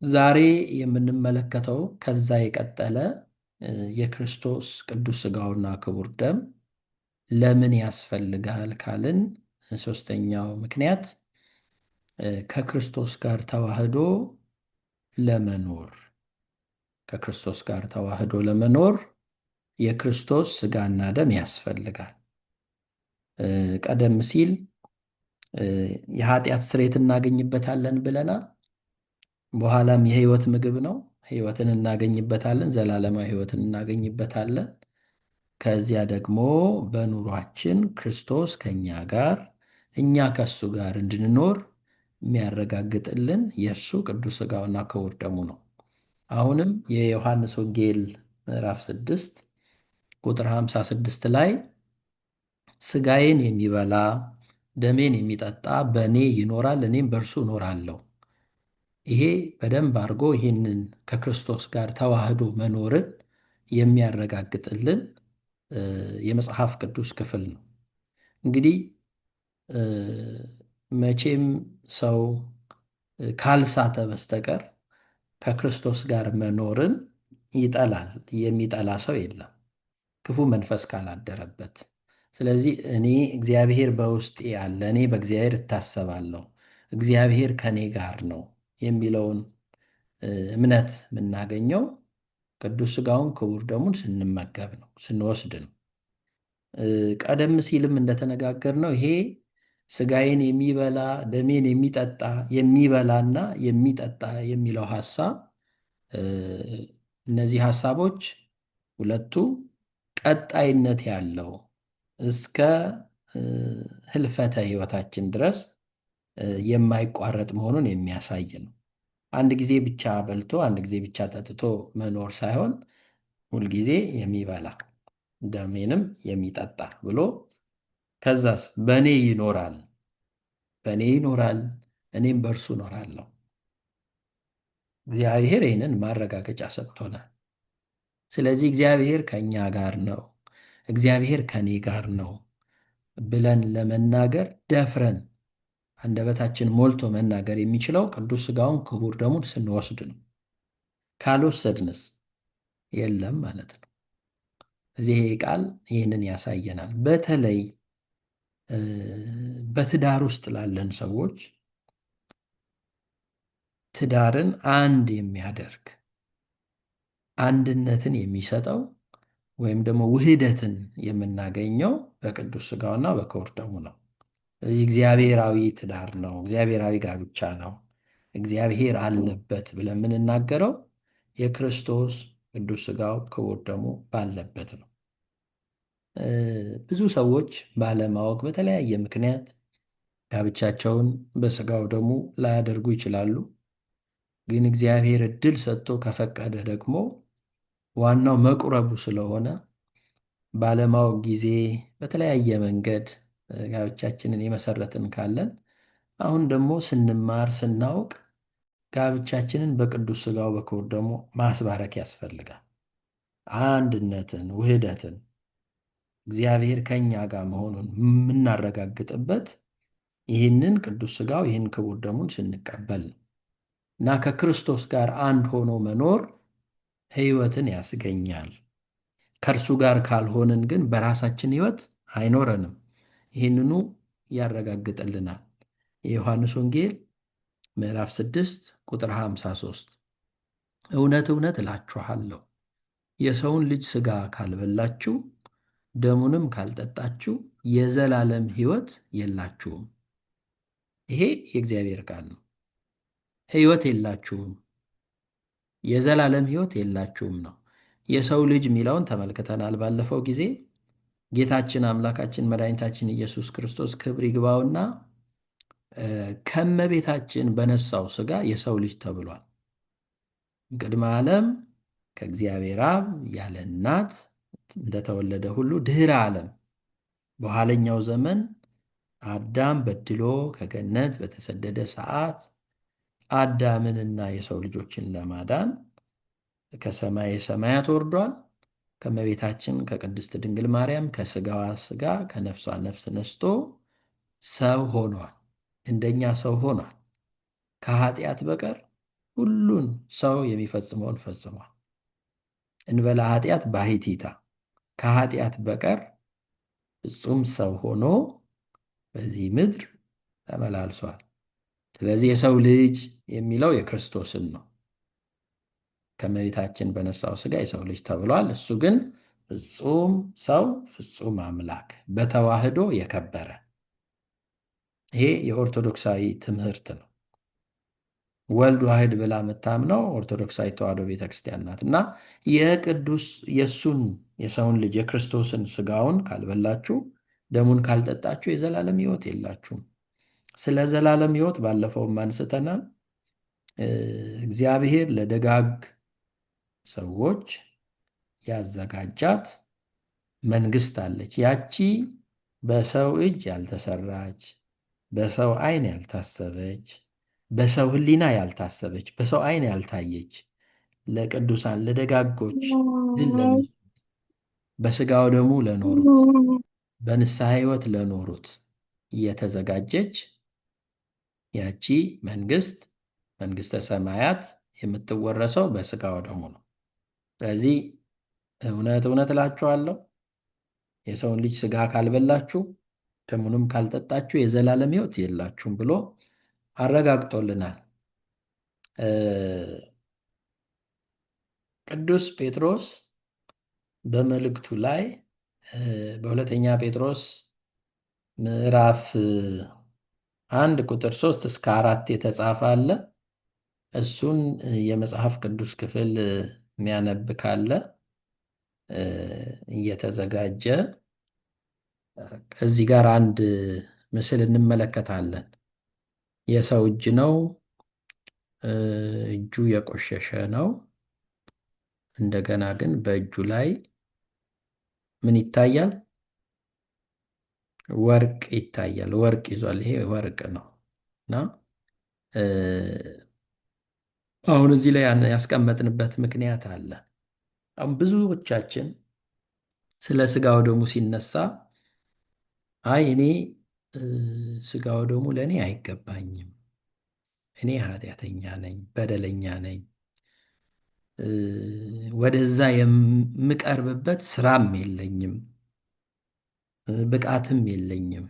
ዛሬ የምንመለከተው ከዛ የቀጠለ የክርስቶስ ቅዱስ ሥጋውና ክቡር ደም ለምን ያስፈልጋል ካልን ሶስተኛው ምክንያት ከክርስቶስ ጋር ተዋህዶ ለመኖር፣ ከክርስቶስ ጋር ተዋህዶ ለመኖር የክርስቶስ ሥጋና ደም ያስፈልጋል። ቀደም ሲል የኃጢአት ስርየት እናገኝበታለን ብለናል። በኋላም የሕይወት ምግብ ነው። ሕይወትን እናገኝበታለን፣ ዘላለማዊ ሕይወትን እናገኝበታለን። ከዚያ ደግሞ በኑሯችን ክርስቶስ ከኛ ጋር እኛ ከሱ ጋር እንድንኖር የሚያረጋግጥልን የእርሱ ቅዱስ ሥጋውና ክቡር ደሙ ነው። አሁንም የዮሐንስ ወንጌል ምዕራፍ 6 ቁጥር 56 ላይ ሥጋዬን የሚበላ ደሜን የሚጠጣ በእኔ ይኖራል፣ እኔም በእርሱ እኖራለሁ። ይሄ በደንብ አድርጎ ይህንን ከክርስቶስ ጋር ተዋህዶ መኖርን የሚያረጋግጥልን የመጽሐፍ ቅዱስ ክፍል ነው። እንግዲህ መቼም ሰው ካልሳተ በስተቀር ከክርስቶስ ጋር መኖርን ይጠላል። የሚጠላ ሰው የለም ክፉ መንፈስ ካላደረበት። ስለዚህ እኔ እግዚአብሔር በውስጤ አለ፣ እኔ በእግዚአብሔር እታሰባለሁ፣ እግዚአብሔር ከኔ ጋር ነው የሚለውን እምነት የምናገኘው ቅዱስ ሥጋውን ክቡር ደሙን ስንመገብ ነው፣ ስንወስድ ነው። ቀደም ሲልም እንደተነጋገርነው ይሄ ሥጋዬን የሚበላ ደሜን የሚጠጣ፣ የሚበላና የሚጠጣ የሚለው ሐሳብ፣ እነዚህ ሐሳቦች ሁለቱ ቀጣይነት ያለው እስከ ህልፈተ ሕይወታችን ድረስ የማይቋረጥ መሆኑን የሚያሳይ ነው። አንድ ጊዜ ብቻ በልቶ አንድ ጊዜ ብቻ ጠጥቶ መኖር ሳይሆን ሁልጊዜ የሚበላ ደሜንም የሚጠጣ ብሎ ከዛስ በእኔ ይኖራል፣ በእኔ ይኖራል፣ እኔም በእርሱ እኖራለሁ። እግዚአብሔር ይህንን ማረጋገጫ ሰጥቶናል። ስለዚህ እግዚአብሔር ከእኛ ጋር ነው፣ እግዚአብሔር ከኔ ጋር ነው ብለን ለመናገር ደፍረን አንደበታችን ሞልቶ መናገር የሚችለው ቅዱስ ሥጋውን ክቡር ደሙን ስንወስድ ነው። ካልወሰድንስ የለም ማለት ነው። እዚህ ይሄ ቃል ይህንን ያሳየናል። በተለይ በትዳር ውስጥ ላለን ሰዎች ትዳርን አንድ የሚያደርግ፣ አንድነትን የሚሰጠው ወይም ደግሞ ውህደትን የምናገኘው በቅዱስ ሥጋውና በክቡር ደሙ ነው። ስለዚህ እግዚአብሔራዊ ትዳር ነው፣ እግዚአብሔራዊ ጋብቻ ነው፣ እግዚአብሔር አለበት ብለን የምንናገረው የክርስቶስ ቅዱስ ሥጋው ክቡር ደሙ ባለበት ነው። ብዙ ሰዎች ባለማወቅ በተለያየ ምክንያት ጋብቻቸውን በሥጋው ደሙ ላያደርጉ ይችላሉ። ግን እግዚአብሔር እድል ሰጥቶ ከፈቀደ ደግሞ ዋናው መቁረቡ ስለሆነ ባለማወቅ ጊዜ በተለያየ መንገድ ጋብቻችንን የመሰረትን ካለን አሁን ደግሞ ስንማር ስናውቅ ጋብቻችንን በቅዱስ ሥጋው በክቡር ደሙ ማስባረክ ያስፈልጋል። አንድነትን፣ ውህደትን፣ እግዚአብሔር ከኛ ጋር መሆኑን የምናረጋግጥበት ይህንን ቅዱስ ሥጋው ይህን ክቡር ደሙን ስንቀበል ነው። እና ከክርስቶስ ጋር አንድ ሆኖ መኖር ሕይወትን ያስገኛል። ከእርሱ ጋር ካልሆንን ግን በራሳችን ሕይወት አይኖረንም። ይህንኑ ያረጋግጥልናል። የዮሐንስ ወንጌል ምዕራፍ 6 ቁጥር 53 እውነት እውነት እላችኋለሁ የሰውን ልጅ ሥጋ ካልበላችሁ ደሙንም ካልጠጣችሁ የዘላለም ሕይወት የላችሁም። ይሄ የእግዚአብሔር ቃል ነው። ሕይወት የላችሁም፣ የዘላለም ሕይወት የላችሁም ነው። የሰው ልጅ የሚለውን ተመልክተናል ባለፈው ጊዜ። ጌታችን አምላካችን መድኃኒታችን ኢየሱስ ክርስቶስ ክብር ይግባውና ከመቤታችን በነሳው ሥጋ የሰው ልጅ ተብሏል። ቅድመ ዓለም ከእግዚአብሔር አብ ያለ እናት እንደተወለደ ሁሉ ድህረ ዓለም በኋለኛው ዘመን አዳም በድሎ ከገነት በተሰደደ ሰዓት አዳምንና የሰው ልጆችን ለማዳን ከሰማይ ሰማያት ወርዷል። ከመቤታችን ከቅድስት ድንግል ማርያም ከስጋዋ ስጋ ከነፍሷ ነፍስ ነስቶ ሰው ሆኗል። እንደኛ ሰው ሆኗል። ከኃጢአት በቀር ሁሉን ሰው የሚፈጽመውን ፈጽሟል። እንበለ ኃጢአት ባሕቲታ ከኃጢአት በቀር ፍጹም ሰው ሆኖ በዚህ ምድር ተመላልሷል። ስለዚህ የሰው ልጅ የሚለው የክርስቶስን ነው። ከእመቤታችን በነሳው ሥጋ የሰው ልጅ ተብሏል። እሱ ግን ፍጹም ሰው ፍጹም አምላክ በተዋህዶ የከበረ ይሄ የኦርቶዶክሳዊ ትምህርት ነው። ወልድ ዋሕድ ብላ የምታምነው ኦርቶዶክሳዊ ተዋህዶ ቤተክርስቲያን ናት። እና የቅዱስ የእሱን የሰውን ልጅ የክርስቶስን ስጋውን ካልበላችሁ ደሙን ካልጠጣችሁ የዘላለም ሕይወት የላችሁም። ስለ ዘላለም ሕይወት ባለፈውም አንስተናል። እግዚአብሔር ለደጋግ ሰዎች ያዘጋጃት መንግስት አለች። ያቺ በሰው እጅ ያልተሰራች፣ በሰው ዓይን ያልታሰበች፣ በሰው ሕሊና ያልታሰበች፣ በሰው ዓይን ያልታየች ለቅዱሳን ለደጋጎች ድል ለነሱ በስጋው ደሙ ለኖሩት በንስሐ ሕይወት ለኖሩት እየተዘጋጀች ያቺ መንግስት መንግስተ ሰማያት የምትወረሰው በስጋው ደሙ ነው። ስለዚህ እውነት እውነት እላችኋለሁ የሰውን ልጅ ስጋ ካልበላችሁ ደሙንም ካልጠጣችሁ የዘላለም ሕይወት የላችሁም ብሎ አረጋግጦልናል። ቅዱስ ጴጥሮስ በመልእክቱ ላይ በሁለተኛ ጴጥሮስ ምዕራፍ 1 ቁጥር 3 እስከ 4 የተጻፈ አለ። እሱን የመጽሐፍ ቅዱስ ክፍል የሚያነብ ካለ እየተዘጋጀ እዚህ ጋር አንድ ምስል እንመለከታለን። የሰው እጅ ነው። እጁ የቆሸሸ ነው። እንደገና ግን በእጁ ላይ ምን ይታያል? ወርቅ ይታያል። ወርቅ ይዟል። ይሄ ወርቅ ነው እና አሁን እዚህ ላይ ያስቀመጥንበት ምክንያት አለ። አሁን ብዙዎቻችን ስለ ስጋው ደሙ ሲነሳ አይ እኔ ስጋው ደሙ ለእኔ አይገባኝም፣ እኔ ኃጢአተኛ ነኝ፣ በደለኛ ነኝ፣ ወደዛ የምቀርብበት ስራም የለኝም፣ ብቃትም የለኝም፣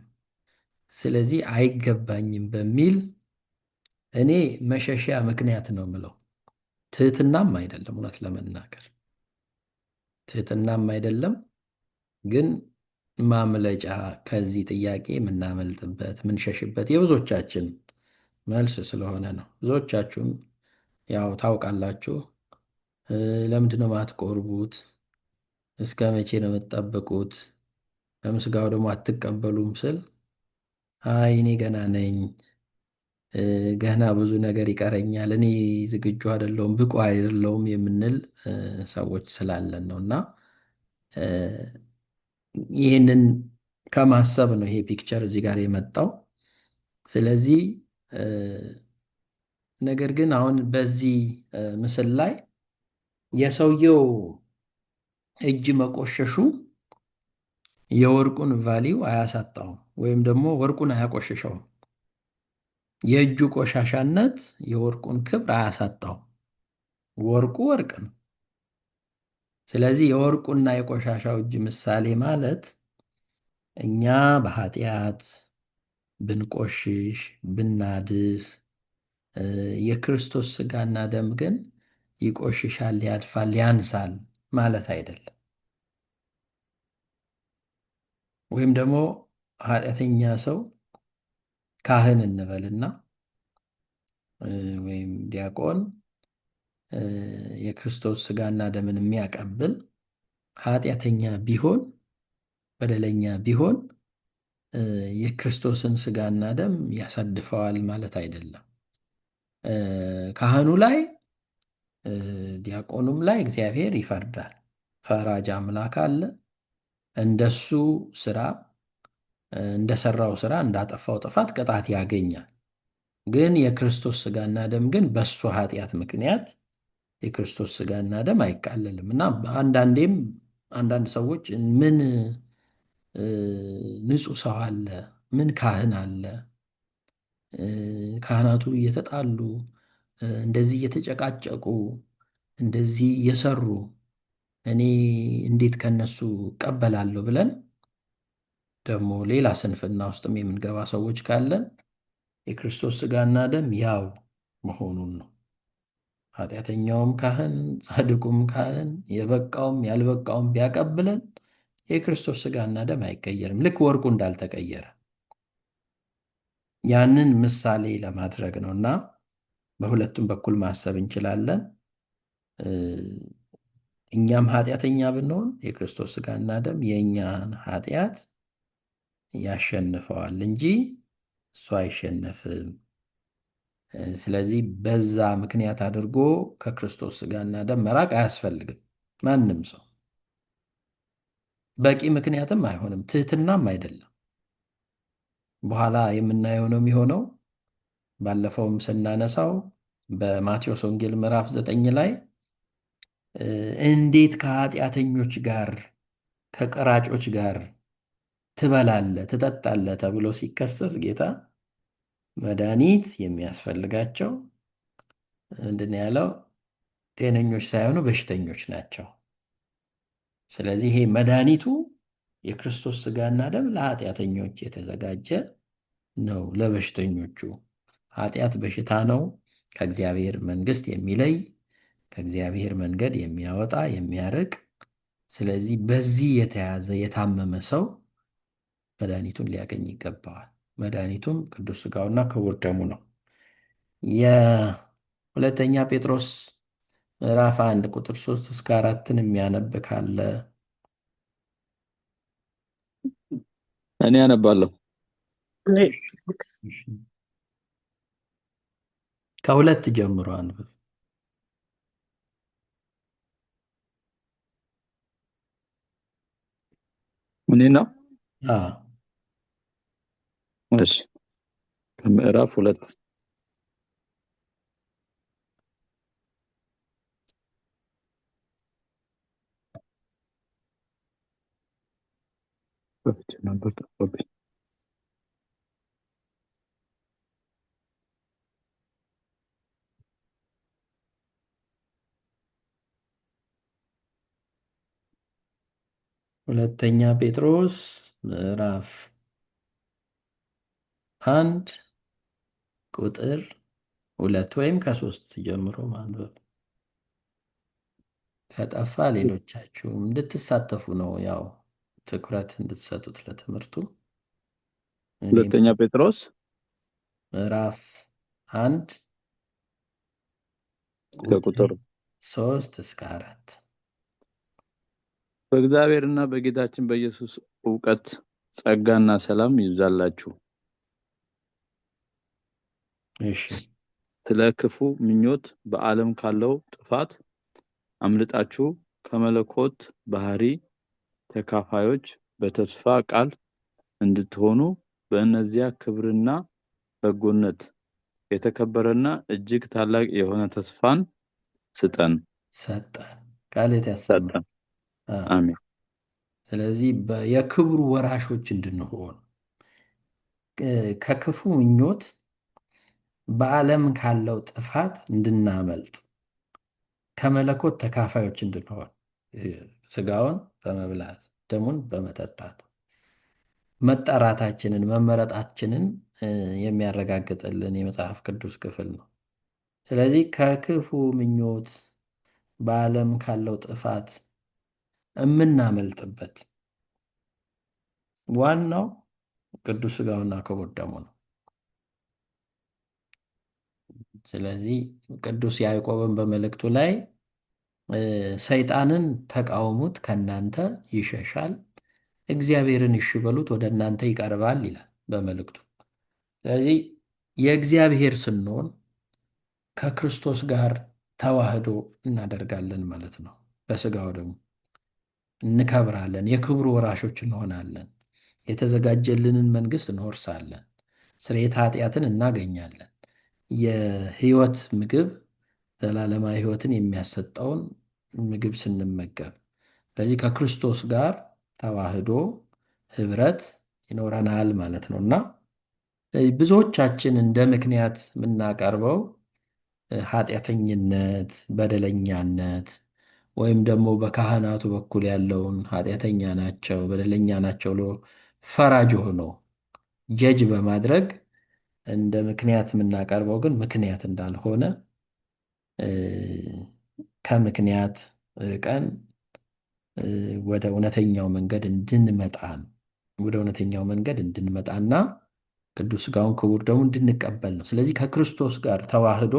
ስለዚህ አይገባኝም በሚል እኔ መሸሻ ምክንያት ነው የምለው። ትህትናም አይደለም፣ እውነት ለመናገር ትህትናም አይደለም፣ ግን ማምለጫ ከዚህ ጥያቄ የምናመልጥበት የምንሸሽበት የብዙዎቻችን መልስ ስለሆነ ነው። ብዙዎቻችሁም ያው ታውቃላችሁ። ለምንድን ነው የማትቆርቡት? እስከ መቼ ነው የምትጠብቁት? ለምን ስጋው ደግሞ አትቀበሉም ስል አይ እኔ ገና ነኝ፣ ገና ብዙ ነገር ይቀረኛል፣ እኔ ዝግጁ አይደለሁም፣ ብቁ አይደለሁም የምንል ሰዎች ስላለን ነው። እና ይህንን ከማሰብ ነው ይሄ picture እዚህ ጋር የመጣው። ስለዚህ ነገር ግን አሁን በዚህ ምስል ላይ የሰውየው እጅ መቆሸሹ የወርቁን value አያሳጣውም፣ ወይም ደግሞ ወርቁን አያቆሽሸውም። የእጁ ቆሻሻነት የወርቁን ክብር አያሳጣውም። ወርቁ ወርቅ ነው። ስለዚህ የወርቁና የቆሻሻው እጅ ምሳሌ ማለት እኛ በኃጢአት ብንቆሽሽ ብናድፍ የክርስቶስ ስጋና ደም ግን ይቆሽሻል፣ ያድፋል፣ ያንሳል ማለት አይደለም። ወይም ደግሞ ኃጢአተኛ ሰው ካህን እንበልና ወይም ዲያቆን የክርስቶስ ስጋና ደምን የሚያቀብል ኃጢአተኛ ቢሆን በደለኛ ቢሆን የክርስቶስን ስጋና ደም ያሳድፈዋል ማለት አይደለም። ካህኑ ላይ ዲያቆኑም ላይ እግዚአብሔር ይፈርዳል። ፈራጅ አምላክ አለ። እንደሱ ስራ እንደሰራው ስራ እንዳጠፋው ጥፋት ቅጣት ያገኛል። ግን የክርስቶስ ስጋና ደም ግን በሱ ኃጢአት ምክንያት የክርስቶስ ስጋና ደም አይቃለልም። እና አንዳንዴም አንዳንድ ሰዎች ምን ንጹሕ ሰው አለ፣ ምን ካህን አለ፣ ካህናቱ እየተጣሉ እንደዚህ እየተጨቃጨቁ እንደዚህ እየሰሩ እኔ እንዴት ከነሱ እቀበላለሁ ብለን ደግሞ ሌላ ስንፍና ውስጥም የምንገባ ሰዎች ካለን የክርስቶስ ሥጋና ደም ያው መሆኑን ነው። ኃጢአተኛውም ካህን ጻድቁም ካህን የበቃውም ያልበቃውም ቢያቀብለን የክርስቶስ ሥጋና ደም አይቀየርም። ልክ ወርቁ እንዳልተቀየረ ያንን ምሳሌ ለማድረግ ነው እና በሁለቱም በኩል ማሰብ እንችላለን። እኛም ኃጢአተኛ ብንሆን የክርስቶስ ሥጋና ደም የእኛን ኃጢአት ያሸንፈዋል እንጂ እሱ አይሸነፍም። ስለዚህ በዛ ምክንያት አድርጎ ከክርስቶስ ሥጋና ደም መራቅ አያስፈልግም። ማንም ሰው በቂ ምክንያትም አይሆንም፣ ትህትናም አይደለም። በኋላ የምናየው ነው የሚሆነው። ባለፈውም ስናነሳው በማቴዎስ ወንጌል ምዕራፍ 9 ላይ እንዴት ከኃጢአተኞች ጋር ከቀራጮች ጋር ትበላለህ ትጠጣለህ ተብሎ ሲከሰስ ጌታ መድኃኒት የሚያስፈልጋቸው ምንድን ነው ያለው? ጤነኞች ሳይሆኑ በሽተኞች ናቸው። ስለዚህ ይሄ መድኃኒቱ የክርስቶስ ሥጋና ደም ለኃጢአተኞች የተዘጋጀ ነው፣ ለበሽተኞቹ። ኃጢአት በሽታ ነው፣ ከእግዚአብሔር መንግሥት የሚለይ ከእግዚአብሔር መንገድ የሚያወጣ የሚያርቅ። ስለዚህ በዚህ የተያዘ የታመመ ሰው መድኃኒቱን ሊያገኝ ይገባዋል። መድኃኒቱም ቅዱስ ሥጋውና ክቡር ደሙ ነው። የሁለተኛ ጴጥሮስ ምዕራፍ 1 ቁጥር 3 እስከ 4ን የሚያነብ ካለ እኔ አነባለሁ። ከ2 ጀምሮ አንብብ። እኔ ነው? አዎ። እሺ፣ ከምዕራፍ 2 በፍቼ ነበር ጠፋብኝ። ሁለተኛ ጴጥሮስ ምዕራፍ 1 ቁጥር 2 ወይም ከ3 ጀምሮ ማንበብ። ከጠፋ ሌሎቻችሁም እንድትሳተፉ ነው፣ ያው ትኩረት እንድትሰጡት ለትምህርቱ። እኔም ሁለተኛ ጴጥሮስ ምዕራፍ 1 ከቁጥር 3 እስከ 4። በእግዚአብሔርና በጌታችን በኢየሱስ እውቀት ጸጋና ሰላም ይብዛላችሁ። ስለ ክፉ ምኞት በዓለም ካለው ጥፋት አምልጣችሁ ከመለኮት ባህሪ ተካፋዮች በተስፋ ቃል እንድትሆኑ በእነዚያ ክብርና በጎነት የተከበረና እጅግ ታላቅ የሆነ ተስፋን ስጠን። ሰጠን። ቃል ያሰማን። ሰጠን። አሜን። ስለዚህ የክብሩ ወራሾች እንድንሆን ከክፉ ምኞት በዓለም ካለው ጥፋት እንድናመልጥ ከመለኮት ተካፋዮች እንድንሆን ስጋውን በመብላት ደሙን በመጠጣት መጠራታችንን መመረጣችንን የሚያረጋግጥልን የመጽሐፍ ቅዱስ ክፍል ነው። ስለዚህ ከክፉ ምኞት በዓለም ካለው ጥፋት የምናመልጥበት ዋናው ቅዱስ ስጋውና ክቡር ደሙ ነው። ስለዚህ ቅዱስ ያዕቆብን በመልእክቱ ላይ ሰይጣንን ተቃውሙት ከናንተ ይሸሻል፣ እግዚአብሔርን እሺ በሉት ወደ እናንተ ይቀርባል ይላል በመልእክቱ። ስለዚህ የእግዚአብሔር ስንሆን ከክርስቶስ ጋር ተዋህዶ እናደርጋለን ማለት ነው። በስጋው ደግሞ እንከብራለን፣ የክብሩ ወራሾች እንሆናለን፣ የተዘጋጀልንን መንግስት እንወርሳለን፣ ስርየተ ኃጢአትን እናገኛለን፣ የህይወት ምግብ ዘላለማዊ ህይወትን የሚያሰጠውን ምግብ ስንመገብ ስለዚህ ከክርስቶስ ጋር ተዋህዶ ህብረት ይኖረናል ማለት ነውና ብዙዎቻችን እንደ ምክንያት የምናቀርበው ኃጢአተኝነት፣ በደለኛነት ወይም ደግሞ በካህናቱ በኩል ያለውን ኃጢአተኛ ናቸው፣ በደለኛ ናቸው ብሎ ፈራጅ ሆኖ ጀጅ በማድረግ እንደ ምክንያት የምናቀርበው ግን ምክንያት እንዳልሆነ ከምክንያት ርቀን ወደ እውነተኛው መንገድ እንድንመጣ ነው። ወደ እውነተኛው መንገድ እንድንመጣና ቅዱስ ሥጋውን ክቡር ደሙን እንድንቀበል ነው። ስለዚህ ከክርስቶስ ጋር ተዋህዶ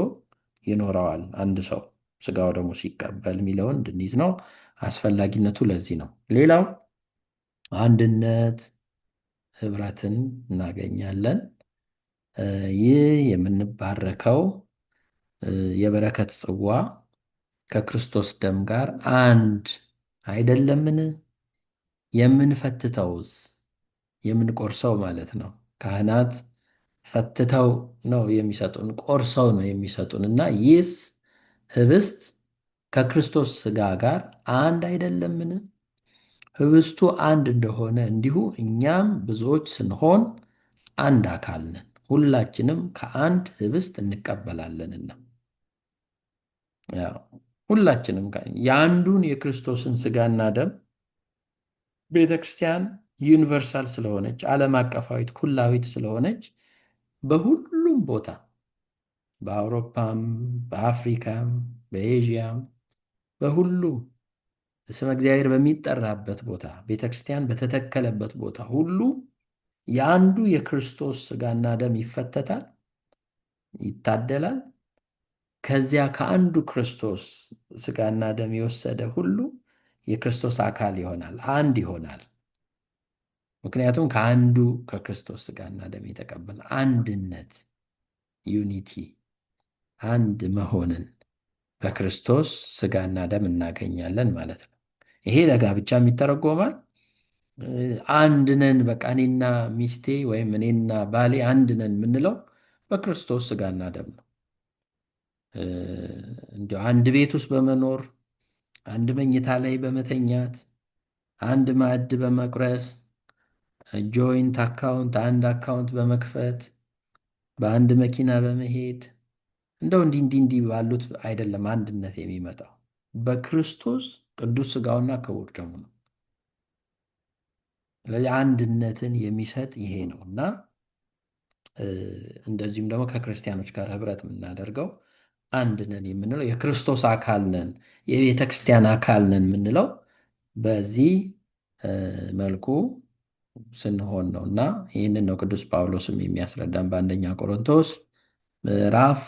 ይኖረዋል አንድ ሰው ሥጋው ደግሞ ሲቀበል የሚለውን እንድንይዝ ነው። አስፈላጊነቱ ለዚህ ነው። ሌላው አንድነት ህብረትን እናገኛለን። ይህ የምንባረከው የበረከት ጽዋ ከክርስቶስ ደም ጋር አንድ አይደለምን? የምንፈትተውስ የምንቆርሰው ማለት ነው። ካህናት ፈትተው ነው የሚሰጡን፣ ቆርሰው ነው የሚሰጡን እና ይህስ ህብስት ከክርስቶስ ሥጋ ጋር አንድ አይደለምን? ህብስቱ አንድ እንደሆነ እንዲሁ እኛም ብዙዎች ስንሆን አንድ አካል ነን፣ ሁላችንም ከአንድ ህብስት እንቀበላለንና። ያው ሁላችንም የአንዱን የክርስቶስን ሥጋና ደም ቤተክርስቲያን ዩኒቨርሳል ስለሆነች ዓለም አቀፋዊት ኩላዊት ስለሆነች በሁሉም ቦታ በአውሮፓም በአፍሪካም በኤዥያም በሁሉም ስመ እግዚአብሔር በሚጠራበት ቦታ ቤተክርስቲያን በተተከለበት ቦታ ሁሉ የአንዱ የክርስቶስ ሥጋና ደም ይፈተታል፣ ይታደላል። ከዚያ ከአንዱ ክርስቶስ ሥጋና ደም የወሰደ ሁሉ የክርስቶስ አካል ይሆናል፣ አንድ ይሆናል። ምክንያቱም ከአንዱ ከክርስቶስ ሥጋና ደም የተቀበለ አንድነት፣ unity፣ አንድ መሆንን በክርስቶስ ሥጋና ደም እናገኛለን ማለት ነው። ይሄ ለጋብቻም ይተረጎማል። አንድ ነን፣ በቃ እኔና ሚስቴ ወይም እኔና ባሌ አንድ ነን የምንለው በክርስቶስ ሥጋና ደም ነው። እንዲያው አንድ ቤት ውስጥ በመኖር አንድ መኝታ ላይ በመተኛት አንድ ማዕድ በመቁረስ joint account አንድ account በመክፈት በአንድ መኪና በመሄድ እንደው እንዲህ እንዲህ እንዲህ ባሉት አይደለም አንድነት የሚመጣው፣ በክርስቶስ ቅዱስ ሥጋውና ክቡር ደሙ ነው። ስለዚህ አንድነትን የሚሰጥ ይሄ ነው እና እንደዚሁም ደግሞ ከክርስቲያኖች ጋር ህብረት የምናደርገው አንድ ነን የምንለው የክርስቶስ አካል ነን፣ የቤተ ክርስቲያን አካል ነን የምንለው በዚህ መልኩ ስንሆን ነው እና ይህንን ነው ቅዱስ ጳውሎስም የሚያስረዳን በአንደኛ ቆሮንቶስ ምዕራፍ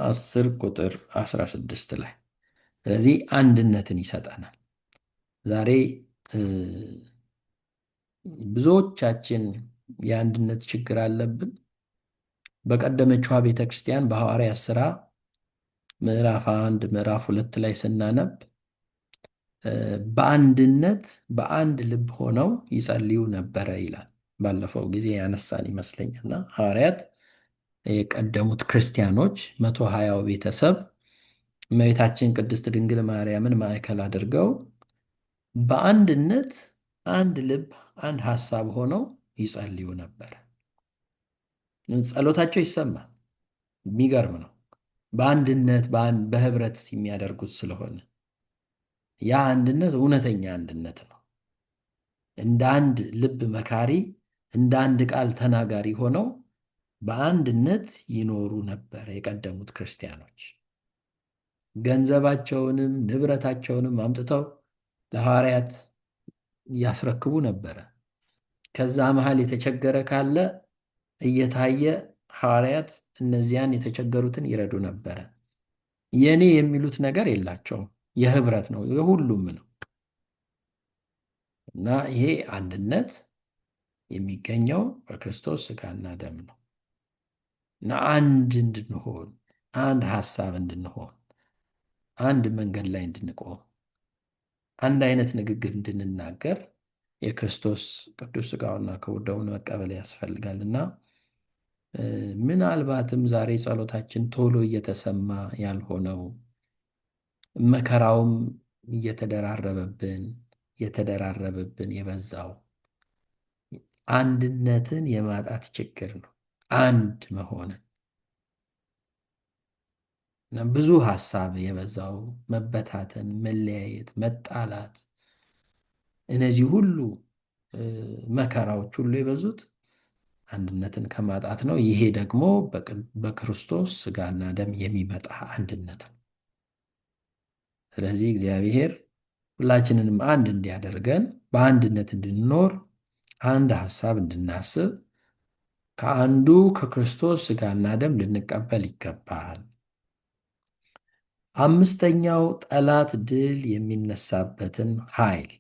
10 ቁጥር 16 ላይ። ስለዚህ አንድነትን ይሰጠናል። ዛሬ ብዙዎቻችን የአንድነት ችግር አለብን። በቀደመችዋ ቤተክርስቲያን በሐዋርያት ሥራ ምዕራፍ 1 ምዕራፍ 2 ላይ ስናነብ በአንድነት በአንድ ልብ ሆነው ይጸልዩ ነበረ ይላል። ባለፈው ጊዜ ያነሳን ይመስለኛልና ሐዋርያት የቀደሙት ክርስቲያኖች 120 ቤተሰብ እመቤታችን ቅድስት ድንግል ማርያምን ማዕከል አድርገው በአንድነት አንድ ልብ አንድ ሐሳብ ሆነው ይጸልዩ ነበር። ጸሎታቸው ይሰማል። የሚገርም ነው። በአንድነት በህብረት የሚያደርጉት ስለሆነ ያ አንድነት እውነተኛ አንድነት ነው። እንደ አንድ ልብ መካሪ፣ እንደ አንድ ቃል ተናጋሪ ሆነው በአንድነት ይኖሩ ነበር የቀደሙት ክርስቲያኖች። ገንዘባቸውንም ንብረታቸውንም አምጥተው ለሐዋርያት ያስረክቡ ነበረ። ከዛ መሃል የተቸገረ ካለ እየታየ ሐዋርያት እነዚያን የተቸገሩትን ይረዱ ነበረ። የኔ የሚሉት ነገር የላቸውም። የህብረት ነው፣ የሁሉም ነው። እና ይሄ አንድነት የሚገኘው በክርስቶስ ሥጋና ደም ነው። እና አንድ እንድንሆን፣ አንድ ሐሳብ እንድንሆን፣ አንድ መንገድ ላይ እንድንቆም፣ አንድ አይነት ንግግር እንድንናገር የክርስቶስ ቅዱስ ሥጋውና ክቡር ደሙን መቀበል ያስፈልጋልና ምናልባትም ዛሬ ጸሎታችን ቶሎ እየተሰማ ያልሆነው መከራውም እየተደራረበብን የበዛው አንድነትን የማጣት ችግር ነው። አንድ መሆንን ብዙ ሀሳብ የበዛው መበታተን፣ መለያየት፣ መጣላት እነዚህ ሁሉ መከራዎች ሁሉ የበዙት አንድነትን ከማጣት ነው። ይሄ ደግሞ በክርስቶስ ሥጋና ደም የሚመጣ አንድነት ነው። ስለዚህ እግዚአብሔር ሁላችንንም አንድ እንዲያደርገን በአንድነት እንድንኖር አንድ ሐሳብ እንድናስብ ከአንዱ ከክርስቶስ ሥጋና ደም ልንቀበል ይገባል። አምስተኛው ጠላት ድል የሚነሳበትን ኃይል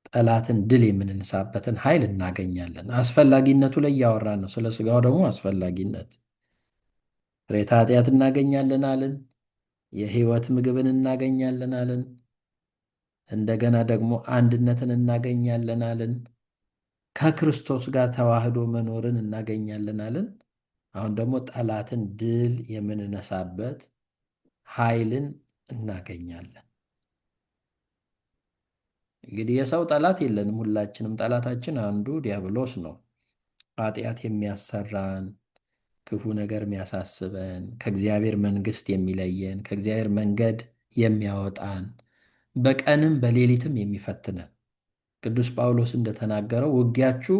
ጠላትን ድል የምንነሳበትን ኃይል እናገኛለን። አስፈላጊነቱ ላይ እያወራን ነው። ስለ ሥጋው ደግሞ አስፈላጊነት ፍሬተ ኃጢአት እናገኛለን አልን። የሕይወት ምግብን እናገኛለን አልን። እንደገና ደግሞ አንድነትን እናገኛለን አልን። ከክርስቶስ ጋር ተዋህዶ መኖርን እናገኛለን አልን። አሁን ደግሞ ጠላትን ድል የምንነሳበት ኃይልን እናገኛለን። እንግዲህ የሰው ጠላት የለንም። ሁላችንም ጠላታችን አንዱ ዲያብሎስ ነው። ኃጢአት የሚያሰራን፣ ክፉ ነገር የሚያሳስበን፣ ከእግዚአብሔር መንግሥት የሚለየን፣ ከእግዚአብሔር መንገድ የሚያወጣን፣ በቀንም በሌሊትም የሚፈትነን ቅዱስ ጳውሎስ እንደተናገረው ውጊያችሁ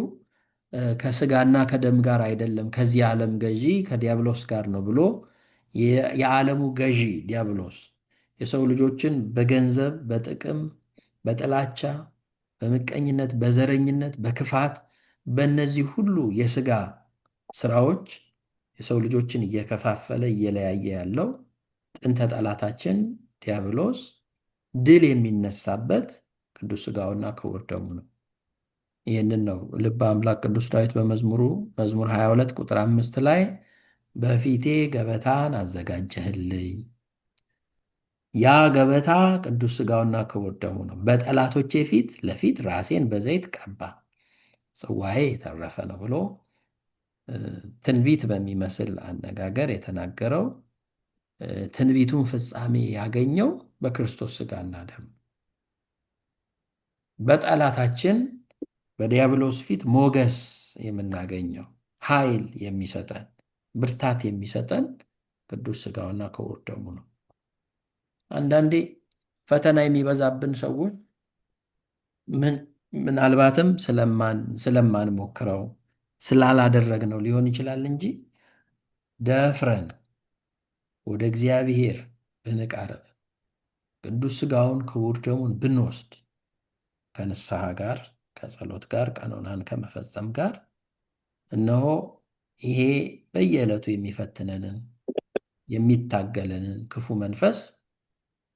ከስጋና ከደም ጋር አይደለም ከዚህ ዓለም ገዢ ከዲያብሎስ ጋር ነው ብሎ የዓለሙ ገዢ ዲያብሎስ የሰው ልጆችን በገንዘብ፣ በጥቅም፣ በጥላቻ፣ በምቀኝነት፣ በዘረኝነት፣ በክፋት በእነዚህ ሁሉ የስጋ ስራዎች የሰው ልጆችን እየከፋፈለ እየለያየ ያለው ጥንተ ጠላታችን ዲያብሎስ ድል የሚነሳበት ቅዱስ ሥጋውና ክቡር ደሙ ነው። ይህንን ነው ልበ አምላክ ቅዱስ ዳዊት በመዝሙሩ መዝሙር 22 ቁጥር 5 ላይ በፊቴ ገበታን አዘጋጀህልኝ፣ ያ ገበታ ቅዱስ ሥጋውና ክቡር ደሙ ነው። በጠላቶቼ ፊት ለፊት ራሴን በዘይት ቀባ፣ ጽዋዬ የተረፈ ነው ብሎ ትንቢት በሚመስል አነጋገር የተናገረው ትንቢቱን ፍጻሜ ያገኘው በክርስቶስ ሥጋና ደም በጠላታችን በዲያብሎስ ፊት ሞገስ የምናገኘው ኃይል የሚሰጠን ብርታት የሚሰጠን ቅዱስ ሥጋውና ክቡር ደሙ ነው። አንዳንዴ ፈተና የሚበዛብን ሰዎች ምናልባትም ስለማንሞክረው ስላላደረግነው ሊሆን ይችላል እንጂ ደፍረን ወደ እግዚአብሔር ብንቀርብ ቅዱስ ሥጋውን ክቡር ደሙን ብንወስድ ከንስሐ ጋር ከጸሎት ጋር ቀኖናን ከመፈጸም ጋር እነሆ ይሄ በየዕለቱ የሚፈትነንን የሚታገለንን ክፉ መንፈስ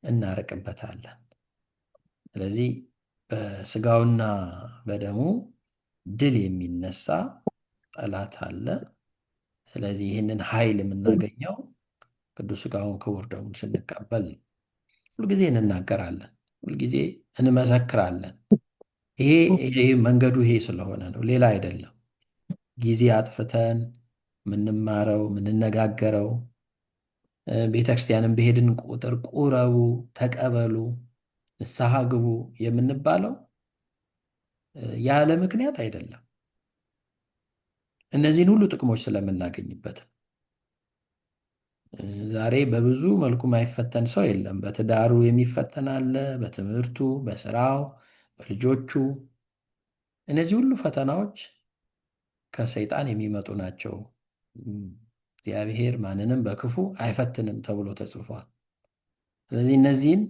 እናርቅበታለን። ስለዚህ በሥጋውና በደሙ ድል የሚነሳ ጠላት አለ። ስለዚህ ይህንን ኃይል የምናገኘው ቅዱስ ሥጋውን ክቡር ደሙን ስንቀበል ነው። ሁልጊዜ እንናገራለን፣ ሁልጊዜ እንመሰክራለን። ይሄ መንገዱ ይሄ ስለሆነ ነው፣ ሌላ አይደለም። ጊዜ አጥፍተን የምንማረው የምንነጋገረው ቤተክርስቲያንን በሄድን ቁጥር ቁረቡ፣ ተቀበሉ፣ ንስሐ ግቡ የምንባለው ያለ ምክንያት አይደለም። እነዚህን ሁሉ ጥቅሞች ስለምናገኝበት። ዛሬ በብዙ መልኩ ማይፈተን ሰው የለም። በትዳሩ የሚፈተን አለ፣ በትምህርቱ፣ በስራው፣ በልጆቹ። እነዚህ ሁሉ ፈተናዎች ከሰይጣን የሚመጡ ናቸው። እግዚአብሔር ማንንም በክፉ አይፈትንም ተብሎ ተጽፏል። ስለዚህ እነዚህን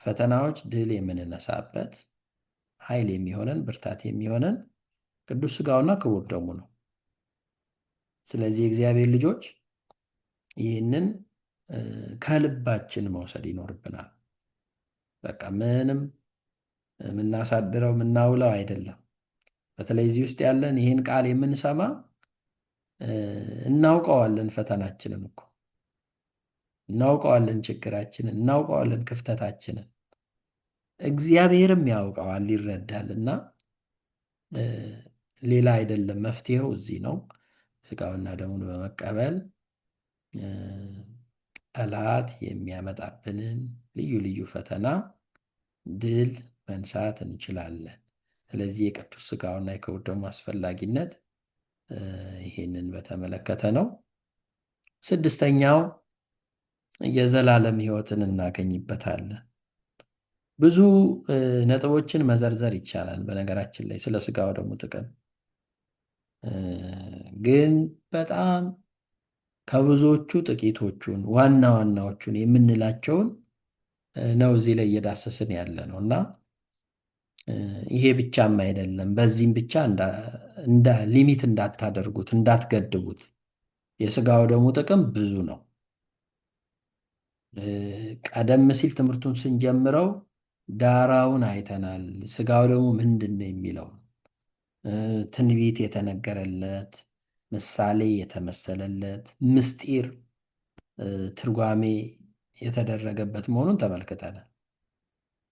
ፈተናዎች ድል የምንነሳበት ኃይል የሚሆነን ብርታት የሚሆነን ቅዱስ ሥጋውና ክቡር ደሙ ነው። ስለዚህ የእግዚአብሔር ልጆች ይህንን ከልባችን መውሰድ ይኖርብናል። በቃ ምንም የምናሳድረው የምናውለው አይደለም። በተለይ እዚህ ውስጥ ያለን ይህን ቃል የምንሰማ እናውቀዋለን። ፈተናችንን እኮ እናውቀዋለን፣ ችግራችንን እናውቀዋለን፣ ክፍተታችንን እግዚአብሔርም ያውቀዋል፣ ይረዳል። እና ሌላ አይደለም መፍትሄው እዚህ ነው። ሥጋውና ደሙን በመቀበል ጠላት የሚያመጣብንን ልዩ ልዩ ፈተና ድል መንሳት እንችላለን። ስለዚህ የቅዱስ ሥጋውና የክቡር ደሙ አስፈላጊነት ይህንን በተመለከተ ነው። ስድስተኛው የዘላለም ሕይወትን እናገኝበታለን። ብዙ ነጥቦችን መዘርዘር ይቻላል። በነገራችን ላይ ስለ ሥጋ ወደሙ ጥቅም ግን በጣም ከብዙዎቹ ጥቂቶቹን ዋና ዋናዎቹን የምንላቸውን ነው እዚህ ላይ እየዳሰስን ያለ ነው እና ይሄ ብቻም አይደለም። በዚህም ብቻ እንደ ሊሚት እንዳታደርጉት እንዳትገድቡት። የሥጋ ወደሙ ጥቅም ብዙ ነው። ቀደም ሲል ትምህርቱን ስንጀምረው ዳራውን አይተናል። ሥጋ ወደሙ ምንድን ነው የሚለው ትንቢት የተነገረለት፣ ምሳሌ የተመሰለለት፣ ምስጢር ትርጓሜ የተደረገበት መሆኑን ተመልክተናል።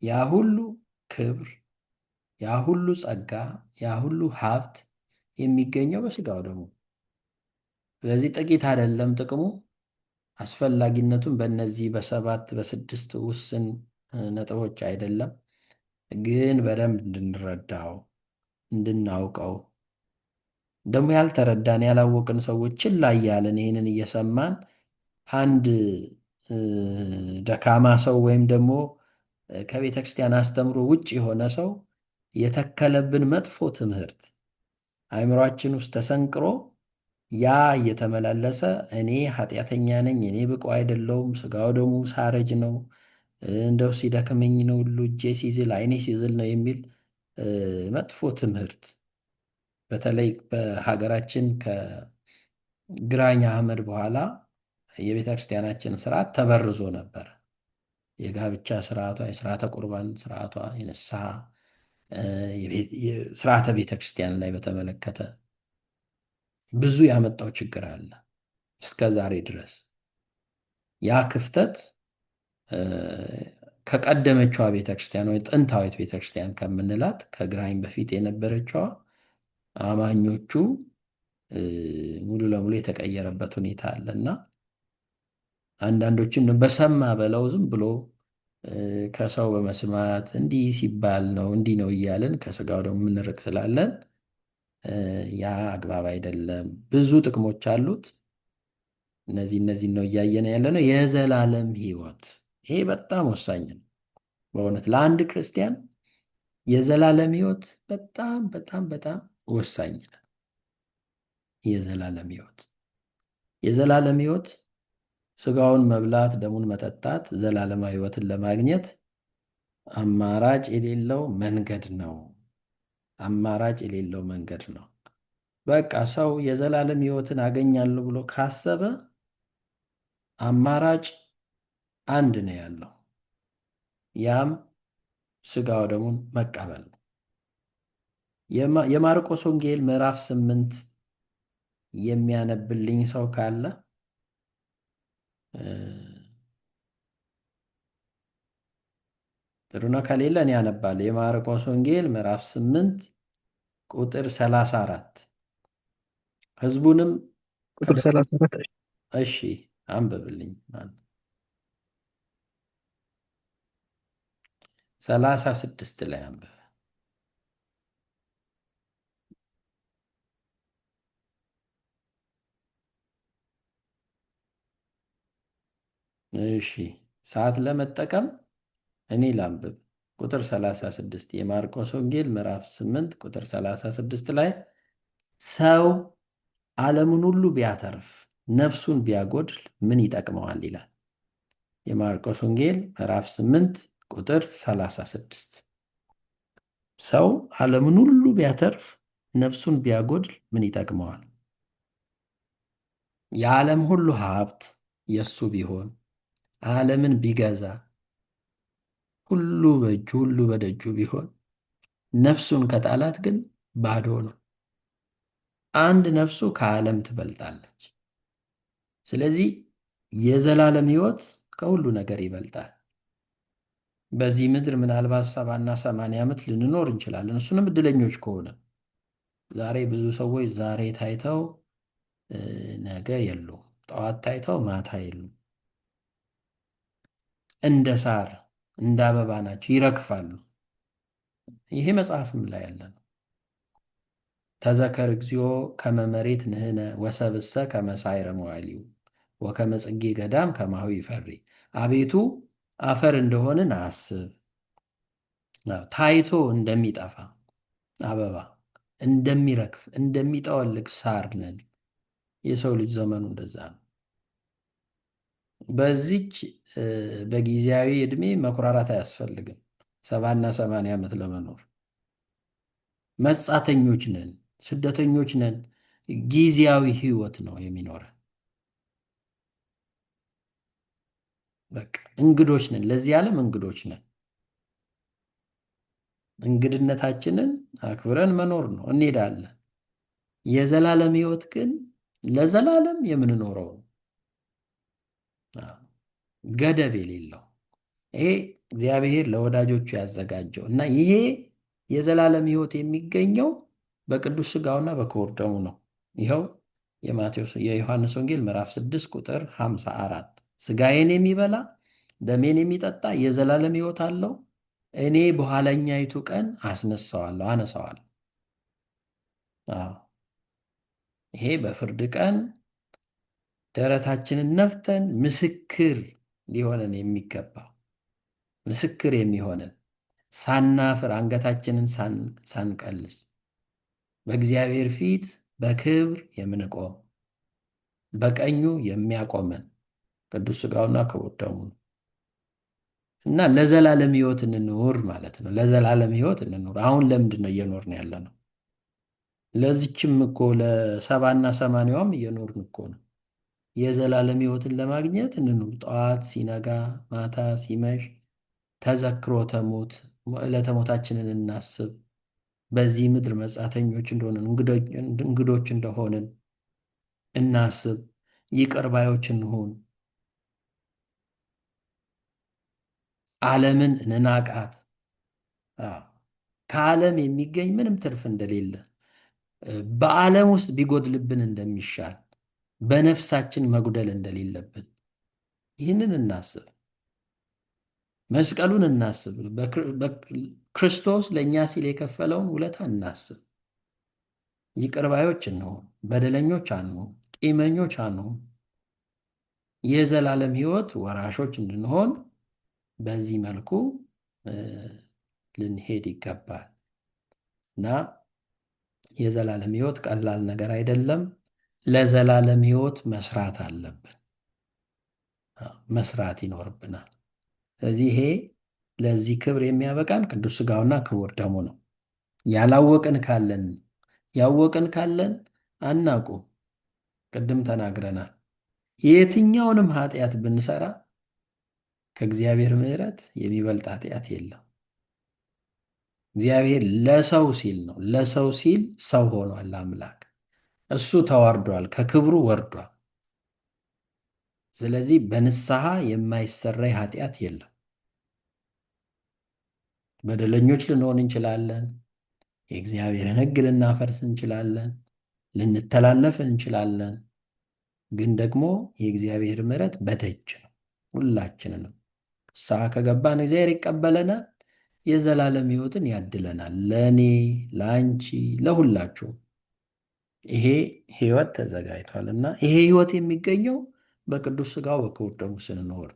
ያ ሁሉ ክብር፣ ያ ሁሉ ጸጋ፣ ያ ሁሉ ሀብት የሚገኘው በሥጋ ወደሙ። ስለዚህ ጥቂት አይደለም ጥቅሙ። አስፈላጊነቱን በእነዚህ በሰባት በስድስት ውስን ነጥቦች አይደለም፣ ግን በደንብ እንድንረዳው እንድናውቀው ደግሞ ያልተረዳን ያላወቅን ሰዎች ችላ እያልን ይህንን እየሰማን አንድ ደካማ ሰው ወይም ደግሞ ከቤተ ክርስቲያን አስተምሮ ውጭ የሆነ ሰው የተከለብን መጥፎ ትምህርት አእምሯችን ውስጥ ተሰንቅሮ ያ እየተመላለሰ እኔ ኃጢአተኛ ነኝ፣ እኔ ብቁ አይደለሁም፣ ሥጋ ወደሙ ሳረጅ ነው፣ እንደው ሲደክመኝ ነው ሁሉ እጄ ሲዝል አይኔ ሲዝል ነው የሚል መጥፎ ትምህርት በተለይ በሀገራችን ከግራኝ አህመድ በኋላ የቤተ ክርስቲያናችን ስርዓት ተበርዞ ነበር። የጋብቻ ስርዓቷ፣ የስርዓተ ቁርባን ስርዓቷ፣ የንስሐ ስርዓተ ቤተ ክርስቲያን ላይ በተመለከተ ብዙ ያመጣው ችግር አለ እስከ ዛሬ ድረስ። ያ ክፍተት ከቀደመችዋ ቤተክርስቲያን ወይ ጥንታዊት ቤተክርስቲያን ከምንላት ከግራኝ በፊት የነበረችዋ አማኞቹ ሙሉ ለሙሉ የተቀየረበት ሁኔታ አለና አንዳንዶችን በሰማ በለው ዝም ብሎ ከሰው በመስማት እንዲህ ሲባል ነው እንዲህ ነው እያልን ከሥጋው ደግሞ የምንርቅ ስላለን ያ አግባብ አይደለም። ብዙ ጥቅሞች አሉት። እነዚህ ነው እያየን ያለ ነው። የዘላለም ሕይወት ይሄ በጣም ወሳኝ ነው። በእውነት ለአንድ ክርስቲያን የዘላለም ሕይወት በጣም በጣም በጣም ወሳኝ ነው። የዘላለም ሕይወት የዘላለም ሕይወት ሥጋውን መብላት ደሙን መጠጣት ዘላለማዊ ሕይወትን ለማግኘት አማራጭ የሌለው መንገድ ነው። አማራጭ የሌለው መንገድ ነው። በቃ ሰው የዘላለም ሕይወትን አገኛለሁ ብሎ ካሰበ አማራጭ አንድ ነው ያለው፣ ያም ሥጋ ወደሙን መቀበል ነው። የማርቆስ ወንጌል ምዕራፍ 8 የሚያነብልኝ ሰው ካለ ጥሩ ነው። ከሌለ እኔ አነባለሁ። የማርቆስ ወንጌል ምዕራፍ 8 ቁጥር 34 ህዝቡንም ቁጥር 34። እሺ አንብብልኝ። 36 ላይ አንብብ። እሺ ሰዓት ለመጠቀም እኔ ላንብብ። ቁጥር 36 የማርቆስ ወንጌል ምዕራፍ 8 ቁጥር 36 ላይ ሰው ዓለሙን ሁሉ ቢያተርፍ ነፍሱን ቢያጎድል ምን ይጠቅመዋል ይላል። የማርቆስ ወንጌል ምዕራፍ 8 ቁጥር 36 ሰው ዓለሙን ሁሉ ቢያተርፍ ነፍሱን ቢያጎድል ምን ይጠቅመዋል? የዓለም ሁሉ ሀብት የሱ ቢሆን ዓለምን ቢገዛ ሁሉ በእጁ ሁሉ በደጁ ቢሆን ነፍሱን ከጣላት ግን ባዶ ነው። አንድ ነፍሱ ከዓለም ትበልጣለች። ስለዚህ የዘላለም ሕይወት ከሁሉ ነገር ይበልጣል። በዚህ ምድር ምናልባት 70 እና 80 ዓመት ልንኖር እንችላለን። እሱንም እድለኞች ከሆነ። ዛሬ ብዙ ሰዎች ዛሬ ታይተው ነገ የሉም፣ ጠዋት ታይተው ማታ የሉም። እንደ ሳር እንደ አበባ ናቸው፣ ይረግፋሉ። ይሄ መጽሐፍም ላይ ያለ ነው። ተዘከር እግዚኦ ከመ መሬት ንሕነ ወሰብእሰ ከመ ሳዕረ መዋዕሊሁ ወከመ ጽጌ ገዳም ከማሁ ይፈሪ። አቤቱ አፈር እንደሆንን አስብ። ታይቶ እንደሚጠፋ አበባ እንደሚረግፍ እንደሚጠወልግ ሳር ነን። የሰው ልጅ ዘመኑ እንደዛ ነው። በዚች በጊዜያዊ ዕድሜ መኩራራት አያስፈልግም። 70ና 80 ዓመት ለመኖር መጻተኞች ነን፣ ስደተኞች ነን። ጊዜያዊ ህይወት ነው የሚኖረን። በቃ እንግዶች ነን፣ ለዚህ ዓለም እንግዶች ነን። እንግድነታችንን አክብረን መኖር ነው። እንሄዳለን። የዘላለም ህይወት ግን ለዘላለም የምንኖረው ነው፣ ገደብ የሌለው። ይሄ እግዚአብሔር ለወዳጆቹ ያዘጋጀው እና ይሄ የዘላለም ህይወት የሚገኘው በቅዱስ ስጋውና በክቡር ደሙ ነው። ይኸው የማቴዎስ የዮሐንስ ወንጌል ምዕራፍ 6 ቁጥር 54 ስጋዬን የሚበላ ደሜን የሚጠጣ የዘላለም ህይወት አለው፣ እኔ በኋለኛይቱ ቀን አስነሳዋለሁ አነሳዋለሁ። አዎ ይሄ በፍርድ ቀን ደረታችንን ነፍተን ምስክር ሊሆነን የሚገባ ምስክር የሚሆነን ሳናፍር አንገታችንን ሳንቀልስ በእግዚአብሔር ፊት በክብር የምንቆም በቀኙ የሚያቆመን ቅዱስ ስጋውና ክቡር ደሙ ነው እና ለዘላለም ህይወት እንኑር ማለት ነው። ለዘላለም ህይወት እንኑር። አሁን ለምንድን ነው እየኖርን ያለ ነው? ለዚችም እኮ ለ70ና 80ዋም እየኖርን እኮ ነው። የዘላለም ህይወትን ለማግኘት እንኑር። ጠዋት ሲነጋ ማታ ሲመሽ ተዘክሮተ ሞት ዕለተ ሞታችንን እናስብ። በዚህ ምድር መጻተኞች እንደሆንን እንግዶች እንደሆንን እናስብ። ይቅር ባዮች እንሁን። ዓለምን እንናቃት። ከዓለም የሚገኝ ምንም ትርፍ እንደሌለ፣ በዓለም ውስጥ ቢጎድልብን እንደሚሻል፣ በነፍሳችን መጉደል እንደሌለብን ይህንን እናስብ። መስቀሉን እናስብ። ክርስቶስ ለእኛ ሲል የከፈለውን ውለታ እናስብ። ይቅር ባዮች እንሁን፣ በደለኞች አንሁን፣ ቂመኞች አንሁን። የዘላለም ህይወት ወራሾች እንድንሆን በዚህ መልኩ ልንሄድ ይገባል እና የዘላለም ህይወት ቀላል ነገር አይደለም። ለዘላለም ህይወት መስራት አለብን፣ መስራት ይኖርብናል። ስለዚህ ይሄ ለዚህ ክብር የሚያበቃን ቅዱስ ስጋውና ክቡር ደሙ ነው። ያላወቅን ካለን ያወቅን ካለን አናውቅም። ቅድም ተናግረናል። የትኛውንም ኃጢአት ብንሰራ ከእግዚአብሔር ምሕረት የሚበልጥ ኃጢአት የለም። እግዚአብሔር ለሰው ሲል ነው፣ ለሰው ሲል ሰው ሆኗል አምላክ። እሱ ተዋርዷል፣ ከክብሩ ወርዷል። ስለዚህ በንስሐ የማይሰረይ ኃጢአት የለም። በደለኞች ልንሆን እንችላለን። የእግዚአብሔርን ሕግ ልናፈርስ እንችላለን። ልንተላለፍ እንችላለን። ግን ደግሞ የእግዚአብሔር ምሕረት በደጅ ነው። ሁላችንንም ንስሐ ከገባን እግዚአብሔር ይቀበለናል፣ የዘላለም ሕይወትን ያድለናል። ለእኔ፣ ለአንቺ፣ ለሁላችሁ ይሄ ሕይወት ተዘጋጅቷል እና ይሄ ሕይወት የሚገኘው በቅዱስ ስጋው በክቡር ደሙ ስንኖር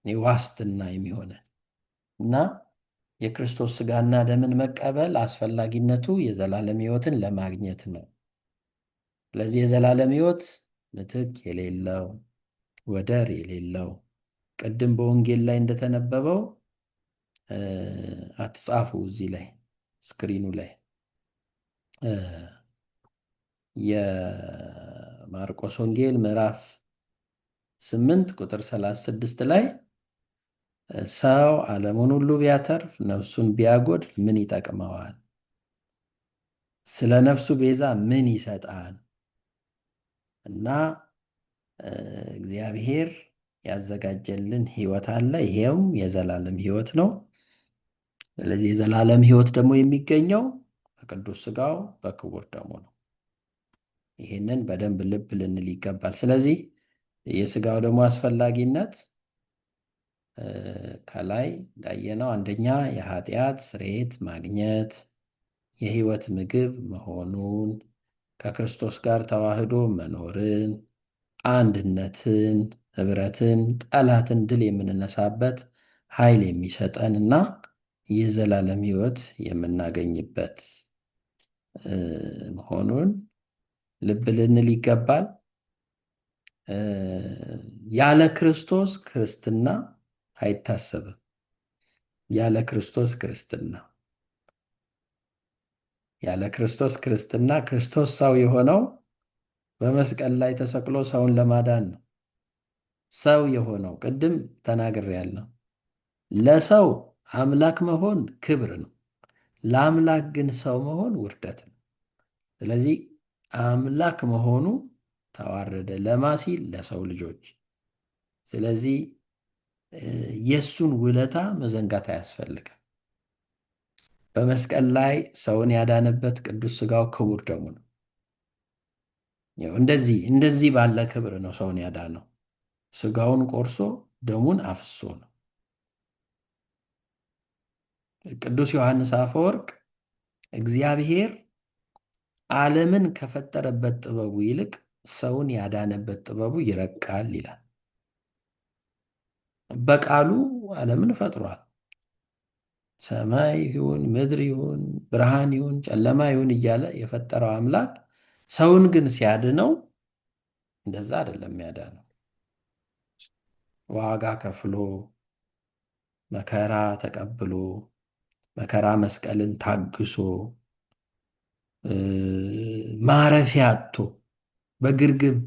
ዋስትና የሚሆነን እና የክርስቶስ ስጋና ደምን መቀበል አስፈላጊነቱ የዘላለም ሕይወትን ለማግኘት ነው። ስለዚህ የዘላለም ሕይወት ምትክ የሌለው ወደር የሌለው ቅድም በወንጌል ላይ እንደተነበበው አትጻፉ እዚህ ላይ ስክሪኑ ላይ የማርቆስ ወንጌል ምዕራፍ 8 ቁጥር 36 ላይ ሰው ዓለሙን ሁሉ ቢያተርፍ ነፍሱን ቢያጎድል ምን ይጠቅመዋል? ስለ ነፍሱ ቤዛ ምን ይሰጣል? እና እግዚአብሔር ያዘጋጀልን ሕይወት አለ። ይሄውም የዘላለም ሕይወት ነው። ስለዚህ የዘላለም ሕይወት ደግሞ የሚገኘው በቅዱስ ስጋው በክቡር ደሙ ነው። ይሄንን በደንብ ልብ ልንል ይገባል። ስለዚህ የስጋው ደግሞ አስፈላጊነት ከላይ እንዳየነው አንደኛ የኃጢአት ስርየት ማግኘት፣ የሕይወት ምግብ መሆኑን፣ ከክርስቶስ ጋር ተዋህዶ መኖርን፣ አንድነትን፣ ኅብረትን፣ ጠላትን ድል የምንነሳበት ኃይል የሚሰጠን እና የዘላለም ሕይወት የምናገኝበት መሆኑን ልብ ልንል ይገባል። ያለ ክርስቶስ ክርስትና አይታሰብም። ያለ ክርስቶስ ክርስትና ያለ ክርስቶስ ክርስትና ክርስቶስ ሰው የሆነው በመስቀል ላይ ተሰቅሎ ሰውን ለማዳን ነው። ሰው የሆነው ቅድም ተናግሬያለሁ። ለሰው አምላክ መሆን ክብር ነው። ለአምላክ ግን ሰው መሆን ውርደት ነው። ስለዚህ አምላክ መሆኑ ተዋረደ ለማ ሲል ለሰው ልጆች። ስለዚህ የእሱን ውለታ መዘንጋት አያስፈልግም። በመስቀል ላይ ሰውን ያዳነበት ቅዱስ ሥጋው ክቡር ደሙ ነው። እንደዚህ እንደዚህ ባለ ክብር ነው ሰውን ያዳነው። ሥጋውን ቆርሶ ደሙን አፍሶ ነው። ቅዱስ ዮሐንስ አፈወርቅ እግዚአብሔር ዓለምን ከፈጠረበት ጥበቡ ይልቅ ሰውን ያዳነበት ጥበቡ ይረቃል ይላል። በቃሉ ዓለምን ፈጥሯል። ሰማይ ይሁን ምድር ይሁን ብርሃን ይሁን ጨለማ ይሁን እያለ የፈጠረው አምላክ ሰውን ግን ሲያድነው እንደዛ አይደለም ያዳነው። ዋጋ ከፍሎ መከራ ተቀብሎ መከራ መስቀልን ታግሶ ማረፊያ አጥቶ በግርግም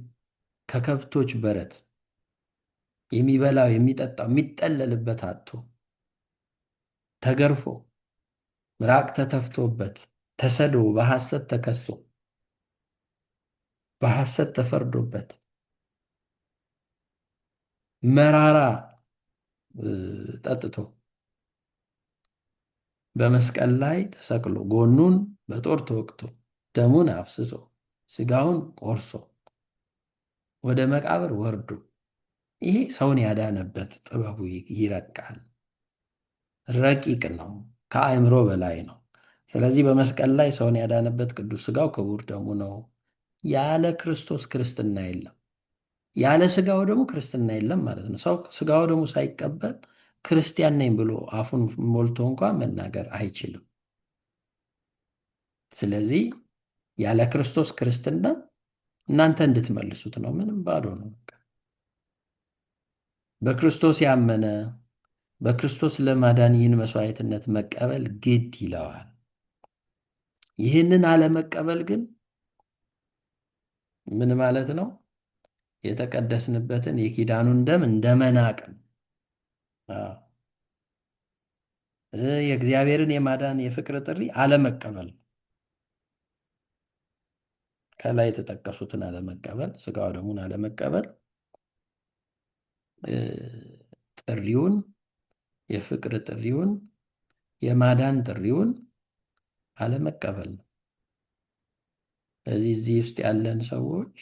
ከከብቶች በረት የሚበላው የሚጠጣው የሚጠለልበት አጥቶ ተገርፎ ምራቅ ተተፍቶበት ተሰድቦ በሐሰት ተከሶ በሐሰት ተፈርዶበት መራራ ጠጥቶ በመስቀል ላይ ተሰቅሎ ጎኑን በጦር ተወግቶ ደሙን አፍስሶ ስጋውን ቆርሶ ወደ መቃብር ወርዶ ይሄ ሰውን ያዳነበት ጥበቡ ይረቃል። ረቂቅ ነው፣ ከአእምሮ በላይ ነው። ስለዚህ በመስቀል ላይ ሰውን ያዳነበት ቅዱስ ስጋው ክቡር ደሙ ነው። ያለ ክርስቶስ ክርስትና የለም። ያለ ስጋው ደግሞ ክርስትና የለም ማለት ነው። ሰው ስጋው ደግሞ ሳይቀበል ክርስቲያን ነኝ ብሎ አፉን ሞልቶ እንኳን መናገር አይችልም። ስለዚህ ያለ ክርስቶስ ክርስትና እናንተ እንድትመልሱት ነው። ምንም ባዶ ነው። በክርስቶስ ያመነ በክርስቶስ ለማዳን ይህን መስዋዕትነት መቀበል ግድ ይለዋል። ይህንን አለመቀበል ግን ምን ማለት ነው? የተቀደስንበትን የኪዳኑን ደም እንደመናቅ ነው። የእግዚአብሔርን የማዳን የፍቅር ጥሪ አለመቀበል፣ ከላይ የተጠቀሱትን አለመቀበል፣ ስጋው ደሙን አለመቀበል፣ ጥሪውን፣ የፍቅር ጥሪውን፣ የማዳን ጥሪውን አለመቀበል ነው። ስለዚህ እዚህ ውስጥ ያለን ሰዎች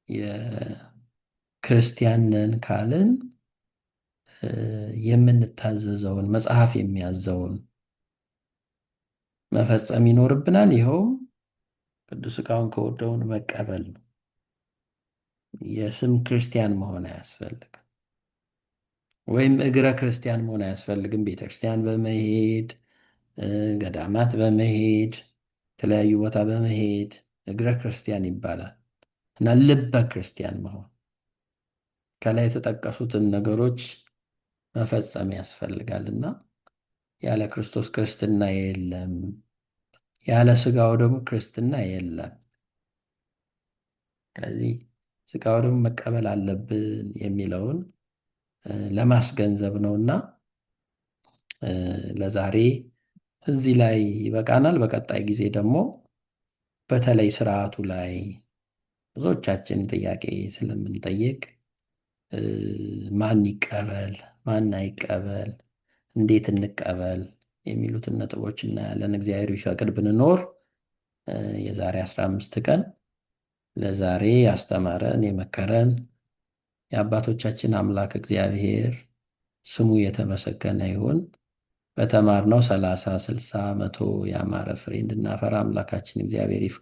የክርስቲያን ነን ካልን የምንታዘዘውን መጽሐፍ የሚያዘውን መፈጸም ይኖርብናል። ይኸውም ቅዱስ ሥጋውን ክቡር ደሙን መቀበል ነው። የስም ክርስቲያን መሆን አያስፈልግም፣ ወይም እግረ ክርስቲያን መሆን አያስፈልግም። ቤተክርስቲያን በመሄድ ገዳማት በመሄድ የተለያዩ ቦታ በመሄድ እግረ ክርስቲያን ይባላል እና ልበ ክርስቲያን መሆን ከላይ የተጠቀሱትን ነገሮች መፈጸም ያስፈልጋልና ያለ ክርስቶስ ክርስትና የለም። ያለ ስጋው ደግሞ ክርስትና የለም። ስለዚህ ስጋው ደግሞ መቀበል አለብን የሚለውን ለማስገንዘብ ነውና ለዛሬ እዚህ ላይ ይበቃናል። በቀጣይ ጊዜ ደግሞ በተለይ ስርዓቱ ላይ ብዙዎቻችን ጥያቄ ስለምንጠይቅ ማን ይቀበል፣ ማን አይቀበል፣ እንዴት እንቀበል የሚሉትን ነጥቦች እናያለን። እግዚአብሔር ቢፈቅድ ብንኖር የዛሬ 15 ቀን ለዛሬ ያስተማረን የመከረን የአባቶቻችን አምላክ እግዚአብሔር ስሙ የተመሰገነ ይሁን። በተማርነው 30፣ 60፣ 100 ያማረ ፍሬ እንድናፈራ አምላካችን እግዚአብሔር ይፍቀድ።